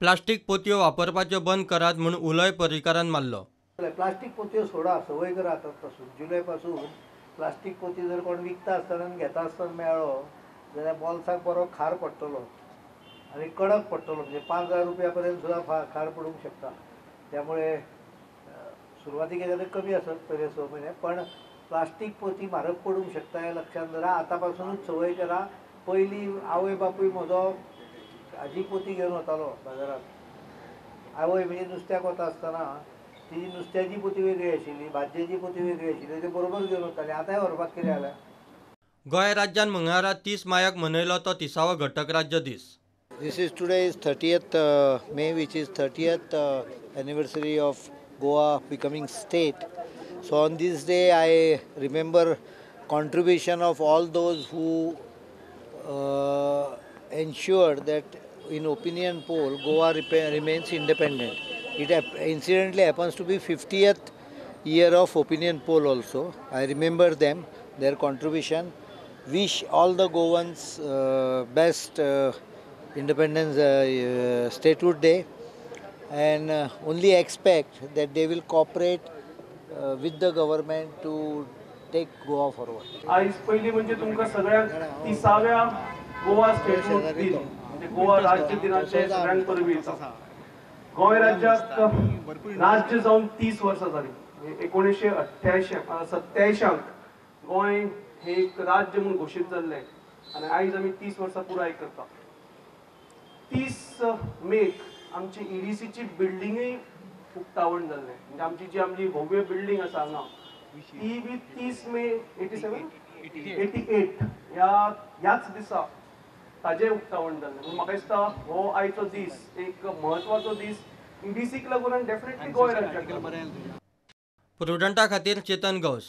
Plastic पोतयो वापरपाच्यो बंद करात म्हूण उलोय पर्रीकारान मारलो. प्लास्टीक पोतयो सोडा, संवय करा आतांपासून, जुलय पासून प्लास्टीक पोती जर कोण विकता आसतना आनी घेता आसतना मेळ्ळो जाल्यार बोल्साक बरो खार पडटलो आनी कडक पडटलो, म्हणजे 5,000 रुपया पर्यंत सुद्दां खार पडूंक शकता. त्यामुळे सुरवातीक जाल्यार कमी आसत पयले 6 म्हयने, पण प्लास्टीक पोती म्हारग पडूंक शकता हें लक्षांत धरा. आतांपासूनच संवय करा. पयलीं आवय बापूय म्हजो हाजी पोती घेवन वतालो बाजारांत. आवय म्हणजे नुस्त्याक वता आसतना ती नुस्त्याची पोती वेगळी आशिल्ली, भाजयेची पोती वेगळी आशिल्ली, ते बरोबर घेवन वताली. आतांय व्हरपाक कितें जालें? गोंय राज्यान मंगळारा 30 मायाक मनयलो तो 30वो घटक राज्य दीस. This is today is 30th May, which is 30th anniversary of Goa becoming state. So on this day I remember contribution of all those who ensured that in opinion poll Goa remains independent. It incidentally happens to be 50th year of opinion poll also. I remember them, their contribution. Wish all the Goans best Independence Statehood Day, and only expect that they will cooperate with the government to take Goa forward. आयज पयली म्हणजे तुमकां सगळ्यांक 30व्या Goa statehood दिन म्हणजे गोवा राज्य दिनाचे सगळ्यांक परबी. गोंय राज्याक राज्य जावन 30 वर्सां जाली. 1987 गोंय हे एक राज्य म्हूण घोशीत जाल्लें आनी आयज आमी 30 वर्सां पुराय करता. 30 मेक आमची ईडीसीची बिल्डिंगूय उक्तावण जाल्लें, म्हणजे आमची जी आमची भव्य बिल्डींग आसा हांगा ती बी 30 मे 87 88 ह्याच दिसा ताजें उक्तावण जाल्लें. म्हणून म्हाका दिसता हो आयचो दीस एक म्हत्वाचो दीस ईडीसीक लागून आनी डेफिनेटली गोंय राज्याक. प्रुडंटा खातीर चेतन गौस.